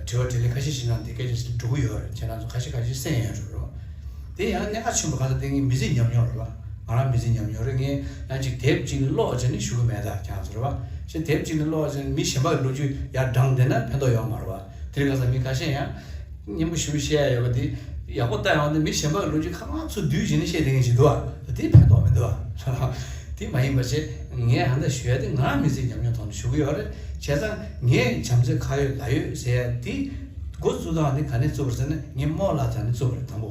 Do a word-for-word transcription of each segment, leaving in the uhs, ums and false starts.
དྲི་བ་དྲིས་ལན་ཁ་ཤས་ཤིག་གནང་དེ་སྐད་ཆ་ཞིག་འགྲོ་གི་ཡོད་རེད། ཁྱེད་རང་ཚོ་ཁ་ཤས་ཁ་ཤས་གསན་ཡོད་རེད་རོ། དེ་ཡང་གནད་འགག་ཆེན་པོ་ག་ལ་བརྟེན་ངའི་མི་ཚེ་ཉམས་མྱོང་རེད་བ། ང་རང་མི་ཚེ་ཉམས་མྱོང་རེད། ངས་ཡང་ཅིག་དེབ་ཅིག་ནི་ཀློག་བྱས་ནས་ཞུ་གི་མེད། ད་ཁྱེད་རང་ཚོ་རེད་བ། ཞེས་དེབ་ཅིག་ནི་ཀློག་བྱས་ནས་མི་གཞན་པ་གི་ལོ་རྒྱུས་ཡར་བགྲངས་བསྡད་ན་ཕན་ཐོགས་ཡོད་མ་རེད་བ། དེ་རིང་ཁ་སང་མི་ཁ་ཤས་ཡང་སྙན་པོ་ཞུ་བཤད་ཡ་ཡོད་པ་དེ་ཡག་པོ་ལྟ་ཡོང་དུས་མི་གཞན་པ་གི་ལོ་རྒྱུས་ཁ་ཁ་ཚུར་བསྡུས་བྱས་ནས་བཤད་བསྡད་མཁན་ཞིག་འདུག་བ། དེ་ཕན་ཐོགས་མི་འདུག་བ། དེ་མ་ཡིན་པ་བྱས་ངས་ཧ་ད་ཞུ་ཡ་དེ་ང་མི་ཚེའི་ཉམས་མྱོང་ཐོག་ནས་ཞུ་གི་ཡོད་རེད། བྱས་ཙང་ངས་བྱམས་བརྩེ་ཁ་ཡོད་ལག་ཡོད་ཟེར་ཡ་དེ་འགོ་བཙུགས་སྟངས་དེ་ག་ནས་བཙུགས་པ་རེད་ཟེར་ན་ངའི་རྨོ་ལགས་རྩ་ནས་བཙུགས་པ་རེད། དང་པོ་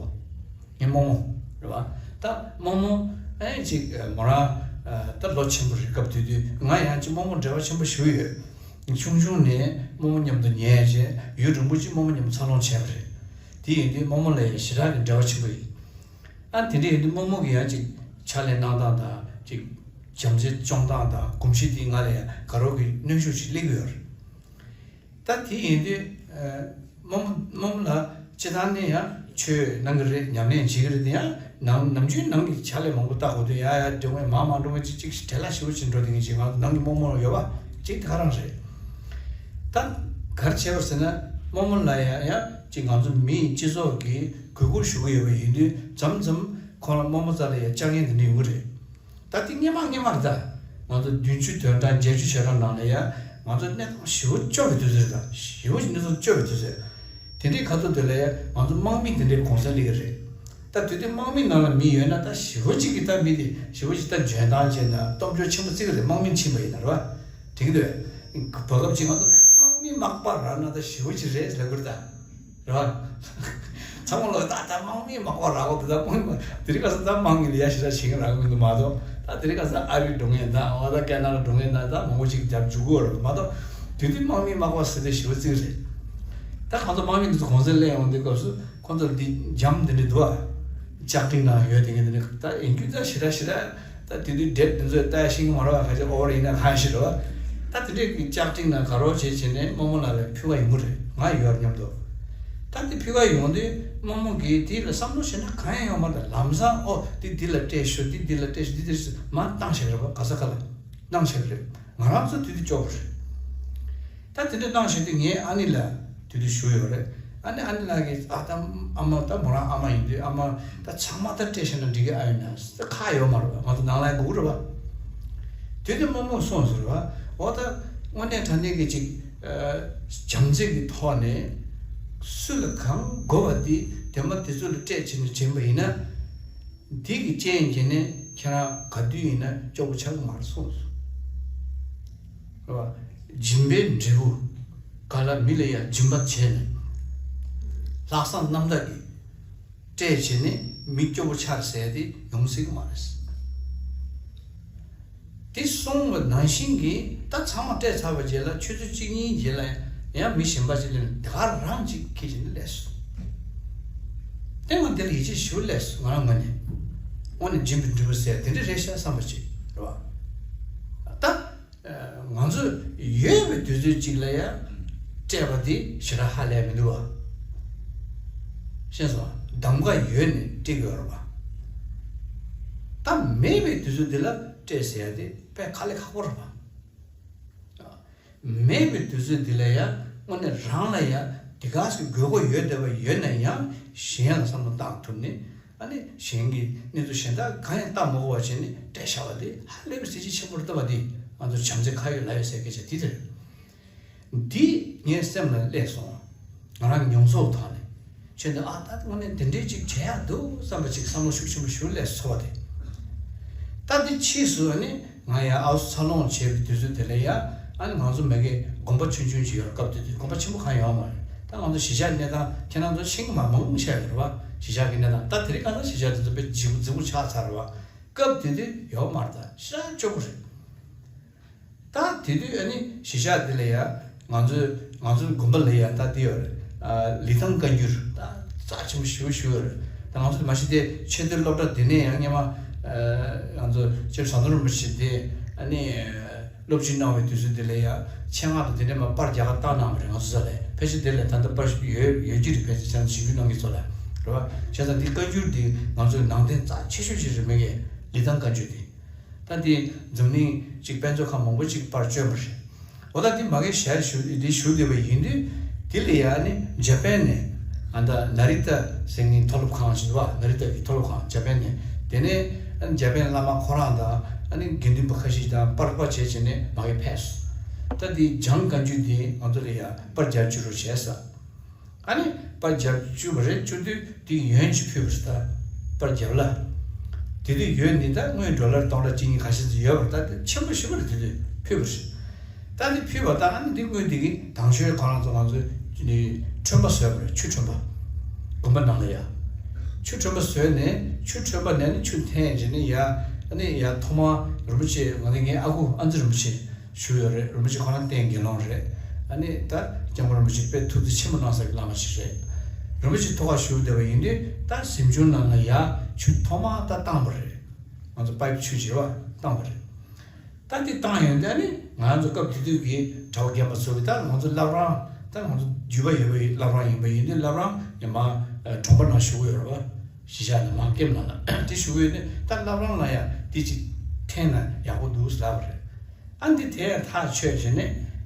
ངའི་རྨོ་མོ་རེད་བ། ད་རྨོ་མོ་ཨེ་ཅིག་མོ་རང་ད་ལོ་ཆེན་པོ་རེད། སྐབས་དེ་དུས་ང་ཡང་ཅིག་རྨོ་མོ་འབྲེལ་བ་ཆེན་པོ་ཞིག་ཡོད། ཆུང་ཆུང་ནས་རྨོ་མོ་མཉམ་དུ་ཉལ་བྱས་ཡུན་རིང་པོ་ཅིག་རྨོ་མོ་མཉམ་དུ་འཚར་ལོངས་བྱས་པ་རེད། དེ་ཡིན་དུས་རྨོ་མོ་ལ་ཡང་ཞེ་དྲག་གི་འབྲེལ་བ་ཆེན་པོ་ཡིན། ཨ་དེ་འདྲ་ཡིན་དུས་རྨོ་མོ་གི་ཡང་ཅིག་ཕྱག་ལས་གནང་སྟངས་དང་ཅིག་བྱམས་བརྩེ་སྐྱོང་སྟངས་དང་གོམས་གཤིས་དེ་ང་ལ་ཡང་དགའ་རབ་ཀྱི་གནོན་ཤུགས་ཤིག་སླེབས་ཀྱི་ཡོད་རེད། ད་དེ་ཡིན་དུས་རྨོ་མོ་རྨོ་མོ་ལ་སྤྱིར་བཏང་ནས་ཡང་ཆོས་གནང་གི་རེད། ཉམས་ལེན་བྱེད་ཀྱི་རེད། དེ་ཡང་ནམ་ནམ་རྒྱུན་ནང་གི་ཕྱག་ལས་མང་པོ་བལྟ་དགོས་དུས་ཡ་ཡ་འགྲོ་མཁན་མང་མང་འགྲོ་མཁན་ཅིག་ཅིག་བྲེལ་བ་ཞེ་པོ་ཅིག་འགྲོ་དེ་ངེས་ཅིག་ང་ནང་གི་རྨོ་མོ་ཡོད་པ་ཅིག་དེ་ག་རང་རེད། ད་ག་རེ་བྱས་པ་ཟེར་ན་རྨོ་མོ་ལ་ཡང་ཡང་ཅིག་ང་ཚོ་མིའི་སྤྱི་ཚོགས་ཀྱི་གུས་བཀུར་ཞུ་གི་ཡོད་པ་ཡིན་དུས་མཚམས་མཚམས་ཁོ་རང་རྨོ་མོ་རྩ་ལ་ཡང་བཅར་མཁན་དེ་འདྲ་ཡོང་གི་རེད། ད་དེ་སྔོན་མ་སྔོན་མ་རེད། ད་ང་ཚོ་བདུན་ཅུ་དོན་གྲངས་བརྒྱད་ཅུ་ཞེ་གྲངས་ནང་ལ་ཡང་ང་ཚོ་གནས་སྟངས་ཞེ་པོ་སྐྱོ་བའི་དུས་ཚོད་རེད། ད་ཞེ་པོ་ཞིག་གནས་སྟངས་སྐྱོ་བའི་དུས་ཚོད། དེ་འདྲའི་ཁ་ཐུག་དེ་ལ་ཡང་ང་ཚོ་དམག་མི་དེ་འདྲའི་གུང་སེང་སླེབས་ཀྱི་རེད། ད་དུས་དེ་དམག་མི་ནང་ལ་མི་ཡོད་ན་ད་ཞེ་པོ་ཅིག་གིས་ད་མི་དེ་ཞེ་པོ་ཅིག་ད་འཇོན་ཐང་ཅན་དང་སྟོབས་འབྱོར་ཆེན་པོ་བརྩི་གི་རེད། དམག་མི་ཕྱིན་པ་ཡིན་ན་རེད་བ། དེང་དུས་བར་སྐབས་ཅིག་ང་ཚོ་དམག་མི་མག་པ་རག་ན་ད་ཞེ་པོ་ཅིག་རེད་ལབ་ཀྱི་རེད་ད། རེད་བ། ཚང་མ་ལོ་ད་ད་དམག་མི་མག་པ་རག་གོ་དེ་ད་དམག་མི་དེ་རིང་ཁ་སང་ད་དམག་མི་ལ་ཡ་ཞེ་དྲག་བྱེད་མཁན་རག་གི་མི་འདུག་མ་གཏོགས་ད་དེ་རིང་ཁ་སང་ཨ་རི་འགྲོ་མཁན་ད་འོ་ད་ཀེ་ན་ཌ་འགྲོ་མཁན་ད་ད་མང་པོ་ཅིག་རྒྱབ་འཇུག་གི་ཡོད་རེད་མ་གཏོགས་དེ་དུས་དམག་མི་མག་པ་ཟེར་དེ་ཞེ་པོ་བརྩི་གི་རེད། ད་ཁོང་ཚོ་དམག་མི་འདི་ཚོ་གུང་སེང་སླེབས་ཡོང་དུས་སྐབས་སུ་ཁོང་ཚོ་འདི་འཇམ་འདི་འདྲ་འདུག་ཨ། ལྕགས་ཀྲིན་ནང་ཡོད་དེ་ངས་འདི་འདྲ་ད་ཡིན་རྒྱུ་ད་ཞེ་དྲག་ཞེ་དྲག་ད་དེ་དུས་འདྲེད་འདི་ཚོས་ལྟ་ཤེས་ཀྱི་མ་རེད་བ། ཁ་ཆེ་ཨོ་བར་ཡིན་ན་གང་ཞིག་རེད་བ། ད་དེ་འདྲས་ཀྱི་ལྕགས་ཀྲིན་ནང་དགའ་རོགས་བྱེད་བྱས་ནས་རྨོ་མོ་ལགས་ལ་ཕུལ་བ་ཡོང་གི་རེད། ང་ཡོད་སྙམ་དུ། ད་དེ་ཕུལ་བ་ཡོང་དུས་རྨོ་མོ་གིས་དེ་ལ་བསམ་བློ་བྱས་ན་གང་ཡང་ཡོད་མ་རེད། ད་ལམ་སང་ཨོ་འདི་འདི་ལ་སྤྲད་ཤོག་འདི་འདི་ལ་སྤྲད་ཤོག་འདི་འདི་མ་བཏང་བཞག་རེད་བ། ག་ས་ག་ལ་བཏང་བཞག་རེད། ང་རང་ཚོ་དུས་དུས་སྐྱོ་པོ་རེད། ད་དེ་འདྲ་གནང་བཞིན་དུ་ངའི་ཨ་ནེ་ལ་དུས་དུས་ཞུ་ཡོད་རེད། ཨ་ནེ་ཨ་ནེ་ལགས་ཀྱིས་ཨ་ད་ཨ་མ་ད་མོ་རང་ཨ་མ་ཡིན་དུས་ཨ་མ་ད་ཚང་མ་ད་སྤྲད་བཞག་ན་འགྲིག་གི་ཨ་ཡོད་ན་ད་ཁག་ཡོད་མ་རེད་བ། ང་ཚོ་ནང་ལ་སྒུག་རེད་བ། དེ་དུས་རྨོ་མོས་གསུངས་ཟེར་བ། འོ་ད་དངོས་གནས་དྲང་གནས་ཀྱི་ཅིག་བྱམས་བརྩེ་གི་ཐོག་ནས་སུ་ལ་གང་དགོས་པ་དེ་དེ་མ་དེ་ཚོ་ལ་སྤྲད་བྱས་ནས་དྲན་པ་ཡིན་ན། འདི་གི་རྐྱེན་གྱིས་ནི་ཁྱེད་རང་ག་དུས་ཡིན་ན་སྐྱོ་པོ་ཆགས་ཀྱི་མ་རེད་གསུངས་སོང་། རེད་བ། སྦྱིན་པའི་འབྲས་བུ། ག་ལ་མི་ལ་ཡ་སྦྱིན་པ་བྱས་ནས། ལྷག་བསམ་རྣམ་དག་གིས་སྤྲད་བྱས་ནས་མི་སྐྱོ་པོ་ཆགས་ཟེར་དེ་ཡོང་སྲིད་ཀྱི་མ་རེད། དེ་གསུངས་པ་ནང་བཞིན་གྱིས་ད་ཚང་མ་སྤྲད་ཚར་བའི་རྗེས་ལ་ཆུ་ཚོད་གཅིག་གཉིས་རྗེས་ལ་ཡང་མི་གཞན་པ་ཅིག་སླེབས་ནས་དེ་ག་རང་ཅིག་ཁྱེར་བྱས་ནས་སླེབས་སོང་། དེ་ང་འདི་ལ་ཡིད་ཆེས་ཞེ་པོ་སླེབས་སོང་ང་རང་ངོས་ནས། དངོས་གནས་སྦྱིན་པའི་འབྲས་བུ་ཟེར་དེ་འདྲ་རེད་ཤག་བསམ་པ་ཅིག་རེད་བ། ད་ང་ཚོ་ཡོད་པའི་དུས་ཚོད་ཅིག་ལ་ཡང་སྤྲད་པ་དེ་ཞེ་དྲག་ཧ་ལས་མི་འདུག་བ། ཤེས་སོང་། གདམ་ག་ཡོད་ནས་སྤྲད་ཀྱི་ཡོད་རེད་བ། ད་མེད་པའི་དུས་ཚོད་དེ་ལ་སྤྲད་ཟེར་ཡ་དེ་དཔེ་དཀའ་ལས་ཁག་པོ་རེད་བ། མེད་པའི་དུས་ཚོད་འདི་ལ་ཡང་དངོས་གནས་རང་ལ་ཡང་དེ་ག་ཞིག་དགོས་མཁོ་ཡོད་བསྡད་པ་ཡོད་ན་ཡང་གཞན་ལ་བསམ་བློ་བཏང་ཐུབ་ནས་ཨ་ནི་གཞན་གྱི་གནས་ཚུལ་གཞན་དག་གང་ཡང་བལྟ་མ་དགོས་པ་བྱས་ནས་སྤྲད་བཞག་པ་དེ་ཧ་ལས་པའི་གཟི་བརྗིད་ཆེན་པོ་རེད་བསྟན་པ་འདི་ང་ཚོ་བྱམས་བརྩེ་ཁ་ཡོད་ལག་ཡོད་ཟེར་སྐད་ཆ་འདི་རེད། འདི་ངའི་སེམས་ལ་སླེབས་སོང་། ང་རང་མྱོང་ཚོར་ཐོག་ནས། ཁྱོད་འདི་ཨ་ད་དངོས་གནས་འདི་འདྲའི་ཅིག་བྱེད་ཡག་འདུག་བསམ་པ་ཅིག་བསམ་བློ་ཤུགས་ཆེན་པོ་ཞིག་སླེབས་སོང་བ་དེ། ད་འདི་ཕྱིས་སུ་ཨ་ནི་ང་ཡང་ཨའུ་སི་འཚར་ལོངས་བྱས་པའི་དུས་ཚོད་དེ་ལ་ཡང་ཨ་ནི་ང་ཚོ་མ་གི་དགོན་པ་ཆུང་ཆུང་ཅིག་ཡོད་རེད། སྐབས་དེ་དུས་དགོན་པ་ཆེན་པོ་གང་ཡོད་མ་རེད། ད་ང་ཚོ་གཞིས་ཆགས་གནས་སྟངས་ཁྱེད་རང་ཚོ་ཤེས་ཀྱི་མ་མང་བཤད་ཡོད་རེད་བ། གཞིས་ཆགས་ཀྱི་གནས་སྟངས་ད་དེ་རིང་ཁ་སང་གཞིས་ཆགས་དེ་ཚོ་དཔེ་ལྗིད་པོ་རྫིག་པོ་ཆགས་ཚར་རེད་བ། སྐབས་དེ་དུས་ཡོད་མ་རེད། ད་ཤ་སྐྱོ་པོ་རེད། ད་དེ་དུས་ཨ་ནི་གཞིས་ཆགས་འདི་ལ་ཡ་ང་ཚོའི་ང་ཚོའི་དགོན་པ་ལ་ཡ་ད་འདི་ཡོད་རེད། ཨ་ལི་ཐང་བཀའ་འགྱུར་ད་རྩ་ཆེན་པོ་ཞེ་པོ་ཞེ་པོ་ཡོད་རེད། ད་ང་ཚོ་མ་གཞི་དེ་ཆེས་མཐོའི་སློབ་གྲྭ་འདི་ནས་ཡང་སྔོན་མ་ཨ་ང་ཚོ་སྤྱིར་ཟམ་གདོང་རིན་པོ་ཆེ་འདི་ཨ་ནི་སློབ་སྤྱི་གནང་བའི་དུས་ཚོད་འདི་ལ་ཡ་ཆེད་མངགས་དང་དེ་འདྲས་མ་པར་རྒྱ་གར་བཏང་གནང་བ་རེད། ང་ཚོ་ས་ལ་ཕལ་ཆེར་དེ་ལ་ད་ལྟ་པར་ཡོད་ཡོད་ཀྱི་རེད། ཕལ་ཆེར་ཆ་ཞིབ་འཇུག་གནང་མཁན་ཚོ་ལ་རེད་བ། བྱས་ཙང་འདི་བཀའ་འགྱུར་འདི་ང་ཚོའི་ནང་བསྟན་རྩ་ཆེ་ཤོས་ཤིག་རེད་མ་གི། ལི་ཐང་བཀའ་འགྱུར་འདི། ད་འདི་འཛམ་གླིང་གཅིག་དཔེ་མཛོད་ཁང་མང་པོ་ཅིག་པར་བཅོས་པ་རེད། འོ་ད་འདི་མ་གི་ཞལ་ཞུ་འདི་ཞུ་བསྡད་པ་ཡིན་དུས་ དེ་ལ་ཡང་ནི་འཇར་པན་ནས་ཨ་ད་ནཱ་རི་ཏ་ཟེར་མཁན་མཐོ་སློབ་ཁང་ཞིག་འདུག་བ། ནཱ་རི་ཏ་གི་མཐོ་སློབ་ཁང་འཇར་པན་ནས། དེ་ནས་ཨ་ནི་འཇར་པན་བླ་མ་ཁོ་རང་དང་ཨ་ནི་དགེ་འདུན་པ་ཁ་ཤས་དང་པར་པར་བྱས་བྱས་ནས་མ་གི་ཕེབས། ད་དེ་ལྗང་བཀའ་འགྱུར་དེ་ང་ཚོ་ལ་ཡང་པར་རྒྱག་བཅུག་རོགས་བྱས་ས། ཨ་ནི་པར་རྒྱག་བཅུག་པ་རེད། བཅུག་དུས་དེ་ཡོན་ཅིག་ཕུལ་བ་རེད། ད་པར་རྒྱབ་ལ། དེ་དུས་ཡོན་འདི་ད་དངུལ་ཌོ་ལར་སྟོང་ཕྲག་གཅིག་གཉིས་ཁ་ཤས་ཙམ་ཡོད་པ་རེད། ད་དེ་ཆེན་པོ་ཞེ་པོ་རེད། དེ་དུས་ཕུལ་བ་རེད། ད་དེ་ཕུལ་བ་ད་ཨ་ནི་འདི་དངུལ་འདི་གི་དང་ཤོས་ཁོ་རང་ཚོ་ང་ཚོ་ནི་ཁྲོན་པ་བཟོས་པ་རེད། ཆུ་ཁྲོན་པ། དགོན་པ་ནང་ལ་ཡ། ཆུ་ཁྲོན་པ་བཟོས་ནས་ཆུ་ཁྲོན་པ་ནས་ནི་ཆུ་འཐེན་བྱས་ནས་ཡ། ཨ་ནི་ཡ་ཐོག་མ་རིན་པོ་ཆེ་ང་ཚོ་ངའི་ཨ་ཁུ་ཨ་ཙི་རིན་པོ་ཆེ་བཞུགས་ཡོད་རེད། རིན་པོ་ཆེ་ཁོ་རང་བསྟེན་དགེ་སློང་རེད། ཨ་ནི་ད་སྐྱབས་མགོན་རིན་པོ་ཆེ་དཔེ་ཐུགས་རྗེ་ཆེན་པོ་གནང་ས་གི་བླ་མ་ཞིག་རེད། རིན་པོ་ཆེ་ཐུགས་ཁ་བཞུགས་བསྡད་པ་ཡིན་དུས་ད་གཟིམ་ཆུང་ནང་ལ་ཡ་ཆུ་ཐོག་མ་ད་བཏང་བ་རེད། ང་ཚོ་པའིབ་ཆུ་བྱེད་པ་བཏང་བ་རེད། ད་འདི་བཏང་ཡོང་དུས་ཨ་ནི་ང་ཚོ་སྐབས་དེ་དུས་ཀྱི་གྲྭ་པ་རྒན་པ་ཚོ་གི་ད་ང་ཚོ་བླ་བྲང་ད་ང་ཚོ་རྒྱུད་པ་ཡོད་པའི་བླ་བྲང་ཡིན་པ་ཡིན་དུས་བླ་བྲང་ཡང་མ་གྲོང་པ་ནང་བཞུགས་ཡོད་རེད་པ། གཞིས་ཆགས་ནང་མང་ཀེམ་ནང་ལ་དེ་བཞུགས་ཡོད་ནི་ད་བླ་བྲང་ལ་ཡང་དེ་ཅིག་འཐེན་ན་ཡག་པོ་འདུག་ཟེར་ལབ་པ་རེད། ཨ་འདི་དེ་ཡང་ཐག་ཆོད་བྱས་ནས་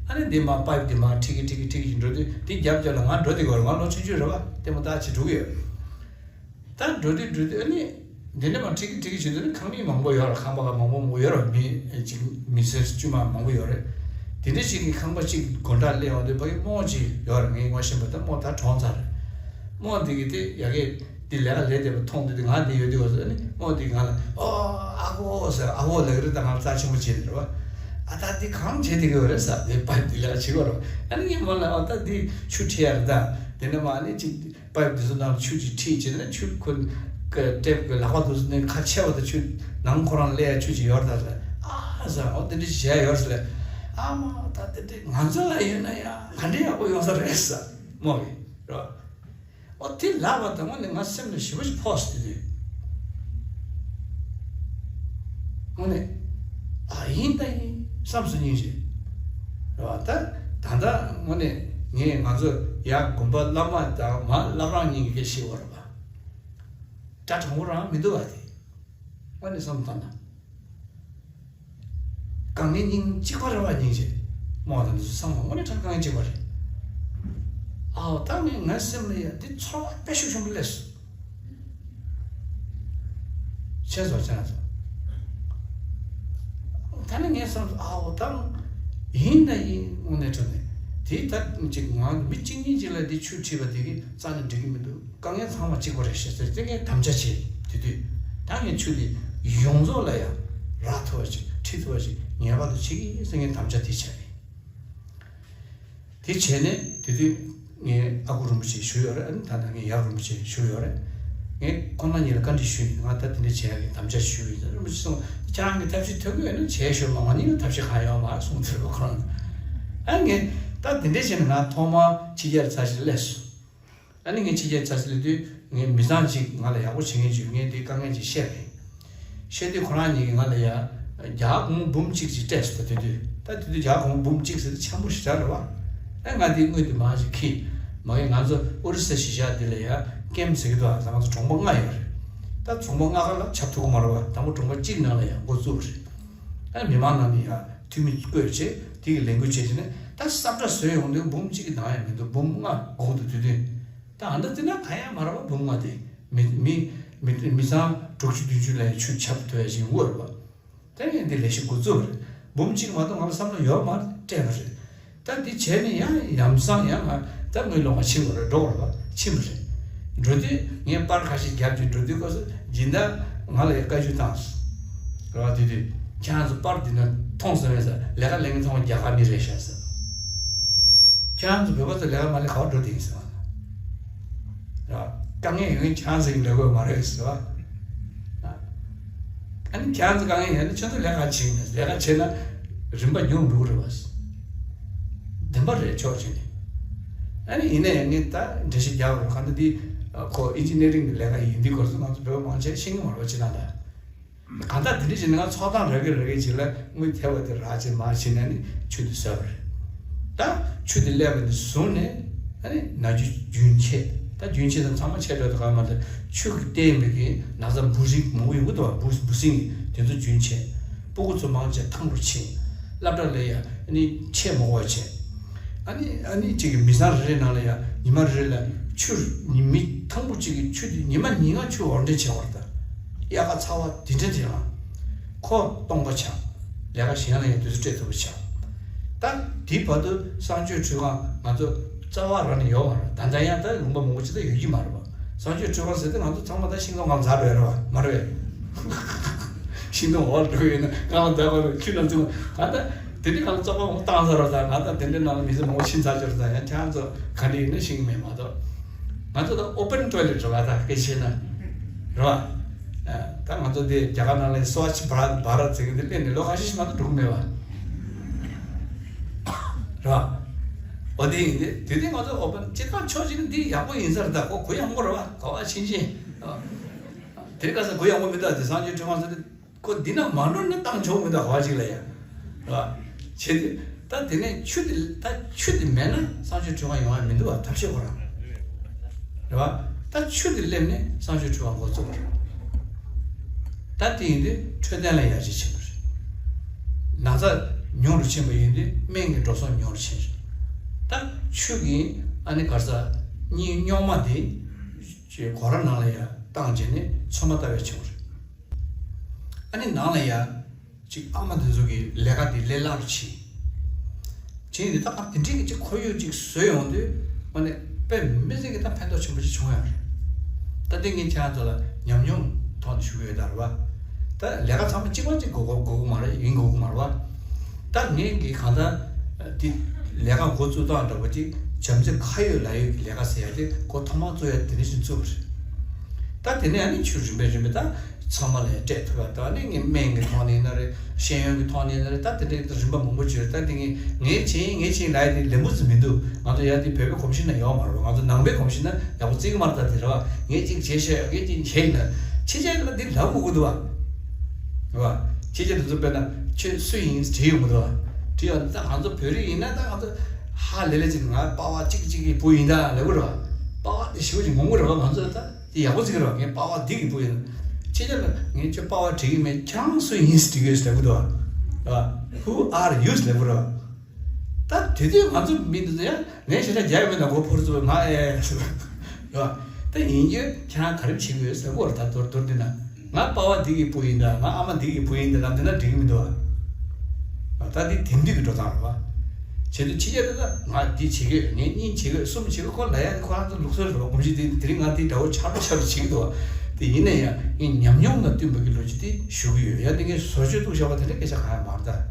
ཨ་ནི་འདི་མ་པའིབ་འདི་མ་ཁྲིག་གི་ཁྲིག་གི་ཁྲིག་གི་འགྲོ་དུས་འདི་རྒྱབ་རྒྱབ་ལ་ང་འགྲོ་དེ་གོ་རེད། ང་ལོ་ཆུང་ཆུང་རེད་པ། ལྟད་མོ་ལྟ་ཅིག་འགྲོ་གི་ཡོད། ད་འགྲོ་དུས་འགྲོ་དུས་ཨ་ནི་འདི་འདྲ་མ་ཁྲིག་གི་ཁྲིག་གི་བྱེད་དུས་ནི་ཁང་མིག་མང་པོ་ཡོད་རེད། ཁང་པ་མང་པོ་མང་པོ་ཡོད་རེད། མི་གཅིག་མི་སེར་དཀྱུས་མ་མང་པོ་ཡོད་རེད། དེ་འདྲ་ཞིག་གི་ཁང་པ་གཅིག་སྒོ་འགྲམ་སླེབས་ཡོང་དུས་ཕ་གི་རྨོ་གཅིག་ཡོད་རེད། ངས་ངོ་ཤེས་པ་ད་རྨོ་ད་གྲོངས་ཚར་རེད། རྨོ་འདི་གི་དེ་ཡ་གི་འདི་ལས་ཀ་ལས་བསྡད་པ་མཐོང་དུས་དེ་ང་འདི་ཡོད་དུས་ག་ཚོད་ཨ་ནི་རྨོ་འདི་ང་ལ་ཨོ་ཨ་ཁུ་ཟེར། ཨ་ཁུ་ལབ་ཀྱི་རེད། ད་ང་རྩ་ཆེན་པོ་བྱས་ནས་རེད་པ། ཨ་ད་འདི་གང་བྱེད་བསྡད་ཀྱི་ཡོད་རེད་ཟེར། དེ་པའིབ་འདི་ལས་ཀ་བྱེད་དགོས་རེད་པ། ཨ་ནི་ངས་རྨོ་ལ་ཨོ་ད་འདི་ཆུ་ཁྲིད་ཡ་རེད། ད་དེ་འདྲ་མ་ཨ་ནི་གཅིག་པའིབ་འདི་ཚོ་ནང་ཆུ་ཅིག་ཁྲིད་བྱས་ནས་ཆུ་ཁོ་ཀ་ཊེབ་ཀྱི་ལག་པ་འདུག་ནས་ཁ་ཕྱེ་བ་དང་ཆུ་ནང་ཁོ་རང་སླེབས་ཡ་ཆུ་ཅིག་ཡོད་རེད་ད་ཟེར། ཨ་ཟེར། ཨོ་དེ་འདྲ་བྱས་ཡོད་ཟེར། ཨ་མ་ད་དེ་འདྲ་ང་ཚོ་ལ་ཡོད་ན་ཡ་ག་འདྲ་ཡག་པོ་ཡོང་ས་རེད་ཟེར་རྨོ་གིས་རེད། ཨོ་དེ་ལབ་པ་དང་དངོས་གནས་ང་སེམས་ལ་ཞེ་པོ་ཅིག་ཕོག་སོང་། དེ་དུས་དངོས་གནས་ཨ་ཡིན་ད་ཡིན་བསམ་སོང་སྙིང་རྗེ་རེད་པ། ད་ད་ལྟ་དངོས་གནས་ངས་ང་ཚོ་ཡ་དགོན་པ་བླ་མ་དང་མ་བླ་བྲང་གཉིས་ཀྱི་སྐད་ཤེས་པ་རེད་པ། གྲྭ་དྲང་པོ་རང་མི་འདུག་པ། དེ་དངོས་གནས་བསམ་བཏང་ན། དཀའ་ངལ་སྙིང་གཅིག་པ་རེད་པ། སྙིང་རྗེ་མོ་དང་འདི་ཚོ་ཚང་མ་དངོས་གནས་དྲང་དཀའ་ངལ་གཅིག་པ་རེད། ཨའོ་ད་ངས་ངའི་སེམས་ལ་ཡ་འདི་ཚོར་བ་དཔེ་ཤུགས་ཆེན་པོ་སླེབས་སོང་། ཁྱེད་ཚོ་ཁྱེད་ཚོ། ད་ནི་ངས་བསམ་སོང་། ཨའོ་ད་ཡིན་ན་ཡིན་དངོས་གནས་དྲང་གནས་དེ་ད་ཅིག་ང་མི་གཅིག་གཉིས་ཅིག་ལ་འདི་ཆུ་ཁྲིད་པ་དེ་གིས་རྩ་ནས་འགྲིག་གི་མི་འདུག། དཀའ་ངལ་ཚང་མ་གཅིག་པ་རེད་ཤག་ཟེར་ཏེ་ངས་དམ་བཅའ་བྱས། དེ་དུས་ད་ངས་ཆུ་དེ་ཡོངས་རྫོགས་ལ་ཡང་རག་ཐུབ་པ་ཞིག་ཁྲིད་ཐུབ་པ་ཞིག་ངེས་པར་དུ་བྱེད་ཀྱི་ཡིན་ཟེར་ངས་དམ་བཅའ་དེ་བྱས་ནས། དེ་བྱས་ནས་དེ་དུས་ངའི་ཨ་ཁུ་རིན་པོ་ཆེ་བཞུགས་ཡོད་རེད། ཨ་ནི་ད་ལྟ་ངའི་ཡབ་རིན་པོ་ཆེ་བཞུགས་ཡོད་རེད། ངས་ཁོང་རྣམ་གཉིས་ལ་བཀའ་འདྲི་ཞུས་ཡིན། ང་ད་དེ་འདྲ་བྱེད་ཡག་གི་དམ་བཅའ་ཞུས་ཡིན་ཟེར། རིན་པོ་ཆེ་གསུངས། ཁྱེད་རང་གིས་ཐབས་ཤེས་ཐོན་གྱི་ཡོད་ན་བྱས་ཤོག་མ། ང་གཉིས་ལ་ཐབས་ཤེས་གང་ཡོད་མ་རེད་གསུངས་ཚར་བ་ཁོ་རང་། ཨ་ངས་ད་དེ་འདྲ་བྱས་ནས་ང་ཐོག་མར་ཕྱི་རྒྱལ་ཚར་ཞིག་སླེབས་སོང་། ཨ་ནི་ངས་ཕྱི་རྒྱལ་ཚར་སླེབས་དུས་ངའི་མི་ཚང་གཅིག་ང་ལ་ཡག་པོ་བྱེད་མཁན་གཅིག་ངས་འདི་དཀའ་ངལ་ཅིག་བཤད་པ་ཡིན། བཤད་དུས་ཁོ་རང་གཉིས་ཀྱིས་ང་ལ་ཡ་རྒྱ་གར་སྒོར་མོ་འབུམ་གཅིག་ཅིག་སྤྲད་སོང་། ད་དེ་དུས་ད་དེ་དུས་རྒྱ་གར་སྒོར་མོ་འབུམ་གཅིག་ཟེར་དུས་ཆེན་པོ་ཞེ་དྲག་རེད་པ། ཨ་ང་འདི་དངུལ་འདི་མར་ཅིག་ཁྱེར། མ་གི་ང་ཚོ་ཨོ་རི་ས་གཞིས་ཆགས་འདི་ལ་ཡ་ཀེམ་ཟེར་གྱི་འདུག། ཨ་ད་ང་ཚོ་གྲོང་པ་ལྔ་ཡོད་རེད། ད་གྲོང་པ་ལྔ་ཀ་ལ་ཁྱབ་ཐུབ་ཀྱི་མ་རེད་པ། དང་པོ་གྲོང་པ་གཅིག་ནང་ལ་ཡ་འགོ་བཙུགས་པ་རེད། ཨ་མི་མང་ནང་ནས་ཡ་འཐུས་མི་བསྐོས་བྱས་དེ་གི་ལས་འགུལ་བྱས་བྱས་ནས་ད་ས་ཁྲ་བཟོས་ཡོང་དུས་འབུམ་གཅིག་གི་ནང་ཡང་མི་འདུག། འབུམ་ལྔ་དགོས་འདུག། དེ་དུས་ད་ཨ་ད་དེ་ན་གང་ཡང་མ་རེད་པ། འབུམ་ལྔ་དེ་མི་མི་མི་མི་ཚང་དྲུག་ཅུ་བདུན་ཅུ་ལ་ཡང་ཆུ་ཁྱབ་ཐུབ་ཡ་ཞིག་ཡོང་གི་རེད་པ། དེ་ནས་འདི་ལས་གཞི་འགོ་བཙུགས་པ་རེད། འབུམ་གཅིག་མ་གཏོགས་ང་ལ་བསམ་བློ་ཡོད་མ་རེད། སྤྲད་པ་རེད། ད་འདི་བྱས་ནས་ཡང་ཡང་སང་ཡང་ང་ད་དངུལ་སློང་བ་ཕྱིན་པ་རེད། འགྲོ་བ་རེད་པ། ཕྱིན་པ་རེད། འགྲོ་དུས་ངས་པར་ཁ་ཤས་བརྒྱབ་ཀྱི་འགྲོ་དུས་སྐབས་སུ་སྦྱིན་བདག་ང་ལ་ཡང་བཀའ་བཀྱོན་བཏང་སོང་། རེད་པ། དེ་དུས་ཁྱེད་རང་ཚོ་པར་འདི་ན་མཐོང་སོང་བས་ཟེར། ལས་ཀ་ལས་མཁན་ཚང་མ་རྒྱ་གར་མི་རེད་ཤག་ཟེར། ཁྱེད་རང་ཚོ་བོད་པ་ཚོ་ལས་ཀ་མ་ལས་ག་པར་འགྲོ་བསྡད་ཡིན་ཟེར་བ། རེད་པ། དཀའ་ངལ་ཡོད་མཁན་ཁྱེད་རང་ཚོ་ཡིན་ལས་དགོས་མ་རེད་ཟེར་བ། ཨ་ནི་ཁྱེད་རང་ཚོ་དཀའ་ངལ་ཡོད་ན་ཁྱེད་ཚོ་ལས་ཀ་བྱེད་ཡིན། ལས་ཀ་བྱས་ན་རིན་པ་ཉུང་འགྲོ་གི་རེད་པ། བདེན་པ་རེད། ཕྱོགས་གཅིག་ནས། ཨ་ནི་ཡིན་ན་ཡང་ངས་ད་འགྲེལ་བཤད་རྒྱག་དགོས་རེད། གང་ལྟར་འདི་ཁོ་ཨིན་ཇི་ནི་ཡ་རིང་གི་ལས་ཀ་ཡིན་དུས་སྐོར་སོང་། ང་ཚོ་བོད་པ་མང་ཆེ་ཤེས་ཀྱི་མ་རེད་པ། ཅི་ལྟར་ད། གང་ལྟར་དེ་འདྲ་བྱས་ན་ང་ཚོགས་གཏམ་རེ་གེ་རེ་གེ་ཅིག་ལ་དངུལ་ཐེབས་པ་དེ་རག་བྱས་མར་ཕྱིན་ནས་ནི་ཆུ་དེ་བཟོས་པ་རེད། ད་ཆུ་དེ་སླེབས་པ་ནས་བཟུང་ནས་ཨ་ནི་ན་རྒྱུན་རྒྱུན་ཆད། ད་རྒྱུན་ཆད་དང་ཚང་མ་ཆད་འགྲོ་དུས་ག་མ་ད་ཆུ་གི་བརྟེན་པའི་གི་ན་ཚ་འབུ་རིགས་མང་པོ་ཡོང་གི་འདུག་པ། འབུ་འབུ་སྲིན་དེ་ཚོ་རྒྱུན་ཆད། སྤུ་གུ་ཚོ་མང་ཆེ་ཐང་པོར་ཕྱིན། སློབ་གྲྭ་ལ་ཡ་ཨ་ནི་ཆས་མ་དགོས་པ་བྱས། ཨ་ནི་ཨ་ནི་གཅིག་གི་མི་ཚང་རེ་རེ་ནང་ལ་ཡང་ཉི་མ་རེ་རེ་ལ་ཆུ། ཉི་མ་ཐང་པོ་གཅིག་གི་ཆུ་དེ་ཉི་མ་ཉིན་གང་ཆུ་འོར་འདྲེན་བྱེད་པར་གདའ། དབྱར་ཁ་ཚ་བ་དེ་འདྲ་དེ་ལ་ཁོ་སྟོང་པ་ཆགས། ལས་ཀ་གཞན་ལ་ཡང་དུས་ཚོད་སྤྲད་ཐུབ་པ་ཆགས། ད་དེ་བར་དུ་གསང་སྤྱོད་ཁྲུས་ཁང་ང་ཚོ་རྩ་བ་རང་ནས་ཡོད་མ་རེད། ད་ལྟ་ཡང་ད་ལུང་པ་མང་པོ་ཅིག་ད་ཡོད་ཀྱི་མ་རེད་པ། གསང་སྤྱོད་ཁྲུས་ཁང་ཟེར་དུས་ང་ཚོ་ཚང་མ་ད་ཤིང་སྡོང་སྒང་འཛེགས་འགྲོ་ཡ་རེད་པ། མ་རེད་པས། ཤིང་སྡོང་འོག་ལ་འགྲོ་ཡོད་ན་སྒང་ལ་འཛེགས་པ་རེད། ཆུ་ནང་ཚུད་ང་ད། དེ་འདྲའི་ནང་ལ་བཙོག་པ་མང་པོ་བཏང་ཚར་བ་དང་། ང་ད་དེ་འདྲའི་ནང་ལ་མི་ཚེ་མང་པོ་ཕྱིན་ཚར་ཅིག་རེད། ད་ཡང་ཁྱེད་རང་ཚོ་ག་འདྲ་ཡིན་ན་ཤེས་ཀྱི་མེད་མ་གཏོགས། ང་ཚོ་ད་ཨོ་པན་ཊོའི་ལེཊ་རེད་པ། ད་སྐད་ཆ་བཤད་ན་རེད་པ། ད་ང་ཚོ་དེ་རྒྱ་གར་ནང་ལ་སྭ་ཆ་བྷ་རཏ་ཟེར་གྱི་འདི་སླེབས་ནས་ལོ་ཁ་ཤས་ཤིག་མ་གཏོགས་འགྲོ་གི་མེད་པ། རེད་པ། འོ་དེ་ཡིན་དུས་དེ་དུས་ང་ཚོ་ཨོ་པན་སྤྱིར་བཏང་ཕྱོགས་གཅིག་ནས་འདི་ཡག་པོ་ཡིན་ས་རེད། ད་ཁོ་གུ་ཡངས་པོ་རེད་པ། ག་བ་ཕྱིན་ཆད་དེ་རིང་ཁ་སང་གུ་ཡངས་པོ་མི་འདུག་དེ་གསང་སྤྱོད་ཁྲུས་ཁང་ཟེར་དུས། ཁོ་འདི་ན་མ་འགྲོ་ན་བཏང་ཆོག་མི་འདུག་ག་བ་ཅིག་ལ་ཡ། རེད་པ། བྱས་ཏེ་ད་དེ་ནས་ཆུ་དེ་ད་ཆུ་དེ་མེད་ན་གསང་སྤྱོད་ཁྲུས་ཁང་ཡོང་ཡ་མི་འདུག་པ། ཐབས་ཤེས་ཁོ་རང་རེད་པ། ད་ཆུ་དེ་སླེབས་ནས་གསང་སྤྱོད་ཁྲུས་ཁང་འགོ་བཙུགས་པ་རེད། ད་དེ་ཡིན་དུས་འཕྲོད་བསྟེན་ལ་ཡར་རྒྱས་ཕྱིན་པ་རེད། ན་ཚ་ཉུང་རུ་ཕྱིན་པ་ཡིན་དུས་སྨན་གྱི་འགྲོ་སོང་ཉུང་རུ་ཕྱིན་རེད། ད་ཆུ་གི་ཨ་ནི་ག་རེ་ཟ། གཉིད་རྙོག་མ་དེ་ཅེས་གོ་ར་ནང་ལ་ཡ་བཏང་བྱས་ནས་ཚོད་མ་ལྟ་བས་བྱུང་རེད། ཨ་ནི་ནང་ལ་ཡ་ཅིག་ཨ་མ་དེ་ཚོ་གི་ལས་ཀ་དེ་ལས་སླ་རུ་ཕྱིན། བྱས་ནས་ད་དེ་འདྲའི་གི་ཅིག་ཁོར་ཡུག་ཅིག་བཟོས་ཡོང་དུས་ཨ་ནི་དཔེ་མི་སྲིད་ཀྱི་ད་ཕན་ཐོགས་ཆེན་པོ་ཅིག་བྱུང་ཡོད་རེད། ད་དེ་ངས་ཁྱེད་རང་ཚོ་ལ་ཉམས་མྱོང་ཐོག་ནས་ཞུ་གི་ཡོད་ད། རེད་པ། ད་ལས་ཀ་ཚང་མ་གཅིག་པ་གཅིག་དགོས་དགོས་དགོས་ཀྱི་མ་རེད། ཡིན་དགོས་ཀྱི་མ་རེད་པ། ད་ངས་གི་གང་ལྟར་དེ་ལས་ཀ་འགོ་བཙུགས་སྟངས་འདྲ་པོ་ཅིག་བྱམས་བརྩེ་ཁ་ཡོད་ལག་ཡོད་ཀྱི་ལས་ཀ་ཟེར་ཡ་དེ་འགོ་ཐོག་མར་བཙུགས་ཡ་དེ་འདྲ་ཞིག་བཙུགས་པ་རེད། ད་དེ་ནས་ཨ་ནི་ཆུ་རིམ་པས་རིམ་པས་ད་ཚང་མ་ལ་སྤྲད་ཐུབ་པ། ད་ཨ་ནི་ངས་སྨན་གྱི་ཐོག་ནས་ཡིན་ན་རེད། ཤེས་ཡོན་གྱི་ཐོག་ནས་ཡིན་ན་རེད། ད་དེ་འདྲའི་རིམ་པ་མང་པོ་བྱོས། ད་དེ་ངས་ངས་བྱས་ཡིན་ངས་བྱས་ཡིན་ལབ་ཡ་དེ་ལན་པོ་ཙམ་མི་འདུག་ང་ཚོ་ཡ་དེ་བོད་པའི་གོམས་གཤིས་ནང་ཡོད་མ་རེད་པ། ང་ཚོ་ནང་པའི་གོམས་གཤིས་ནང་ཡག་པོ་བརྩི་གི་མ་རེད། ད་དེ་རེད་པ། ངས་ཅིག་བྱས་ཤག་ངས་ཅིག་བྱས་ཡིན་ན་ཕྱི་རྒྱལ་ལ་འདི་ལབ་དགོས་ཀྱི་འདུག་པ། རེད་པ། ཕྱི་རྒྱལ་དེ་ཚོ་དཔེར་ན་ཁྱོད་སུ་ཡིན་དྲིས་ཡོང་གི་འདུག་པ། དྲིས་ཡོང་། ད་ང་ཚོ་བོད་རིགས་ཡིན་ན་ད་ང་ཚོ་ཧ་ལས་ལས་ཅིག་ང་པ་ཕ་གཅིག་གཅིག་གི་བུ་ཡིན་ད་ལབ་གི་རེད་པ། པ་ཕ་དེ་ཞེ་པོ་ཅིག་ངོམ་གི་རེད་པ། ང་ཚོ་ད་དེ་ཡག་པོ་བརྩི་གི་རེད་པ། ངའི་པ་ཕ་འདི་གི་བུ་ཡིན། ཕྱི་རྒྱལ་ལ་ངས་ཁྱོད་པ་ཕ་དྲིས་གི་མེད། ཁྱེད་རང་སུ་ཡིན་དྲི་གི་ཡོད་ལབ་གི་འདུག་པ། རེད་པ། Who are you ལབ་གི་རེད་པ། ད་དེ་དུས་ང་ཚོ་མི་འདི་ཚོ་ཡང་ངས་ཞེ་དྲག་རྒྱག་ཡོད་མེད་ན་མགོ་འཕུར་ཚུགས་པ། ང་ཨེ་ཟེར་བ། ད་ཡིན་རྒྱུ་ཁྱེད་རང་ག་རེ་བྱེད་ཀྱི་ཡོད་ཟེར་གོ་རེད། ད་མདོར་མདོར་འདི་ན་ང་པ་ཕ་འདི་གི་བུ་ཡིན་ད། ང་ཨ་མ་འདི་གི་བུ་ཡིན་ད་ལབ་འདི་ན་འགྲིག་གི་མི་འདུག་པ། ད་འདི་དེང་དུས་ཀྱི་འགྲོ་སྟངས་རེད་པ། བྱེད་དུས་ཕྱི་རྒྱལ་དུ་ད་ང་འདི་བྱེད་ཀྱི་ཡོད། ངས་གཉིས་བྱེད་ཀྱི་ཡོད། གསུམ་བྱེད་ཀྱི་ཡོད། ཁོ་ལབ་ཡ་ཁོ་རང་ཚོ་ལུགས་སྲོལ་རེད་པ། གོམས་གཤིས་དེ་དེ་རིང་ང་འདི་འདྲ་བོ་ཆགས་པོ་ཆགས་པོ་བྱེད་ཀྱི་འདུག་པ། དེ་ཡིན་ན་ཡང་ངས་ཉམས་མྱོང་དང་བསྟུན་པ་གི་ལོ་རྒྱུས་དེ་ཞུ་གི་ཡོད། ཡང་དེ་ངས་བཟོ་བཅོས་གཏུག་བཞག་པ་དེ་འདྲ་སྐད་ཆ་གང་ཡང་མ་རེད་ད།